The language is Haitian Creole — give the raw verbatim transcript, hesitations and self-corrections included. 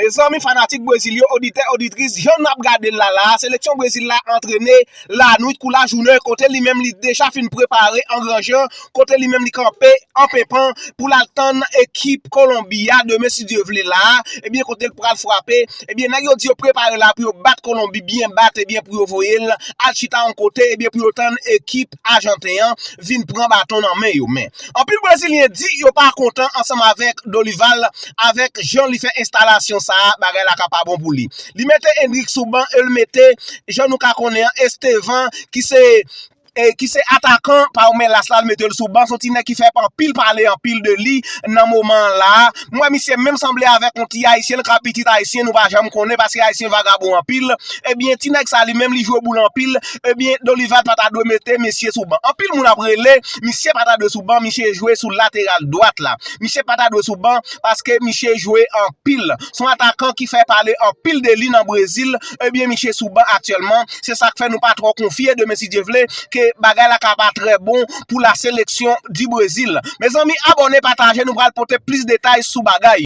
Zanmi fanatik Brezil yo, oditè, oditris, jan n ap gade l la la, seleksyon Brezil la antrene lannuit kou lajounen, kote li menm li deja fin prepare an gran jan, kote li menm li kanpe an penpan pou l al tann ekip Kolonbi a demen si Dye vle la, ebyen kote l pral frape, ebyen nèg yo di yo prepare la pou yo bat Kolonbi byen bat, ebyen pou yo voye l al chita yon kote, ebyen pou yo tann ekip ajanten an vin pran baton nan men yo. Men anpil Brezilyen di yo pa kontan ansanm avèk Dorival, avèk jan li fè enstalasyon sa a, bagay la ka pa bon pou li. Li mete Endrick sou ban e l mete, jan nou ka konnen an, Estevan ki se e ki se atakan Palmeiras la, l mete l sou ban, se yon ti nèg ki fè anpil pale anpil de li nan moman an la. M wè misye menm sanble avèk yon ti ayisyen, l ka pitit ayisyen, nou pa janm konnen paske ayisyen vagabon anpil. Ebyen ti nèg sa li menm li jwe boul anpil. Ebyen Dorival pa ta dwe mete misye sou ban. Anpil moun ap rele misye pa ta dwe sou ban, misye jwe sou lateral dwat la. Misye pa ta dwe sou ban paske misye jwe anpil. Se yon atakan ki fè pale anpil de li nan Brezil. Ebyen misye sou ban aktyèlman. Se sa k fè nou pa twò konfye demen si Dye vle ke bagay la ka pa trè bon pou la seleksyon di Brezil. Mezanmi, abòne, pataje, nou pral pote plis detay sou bagay.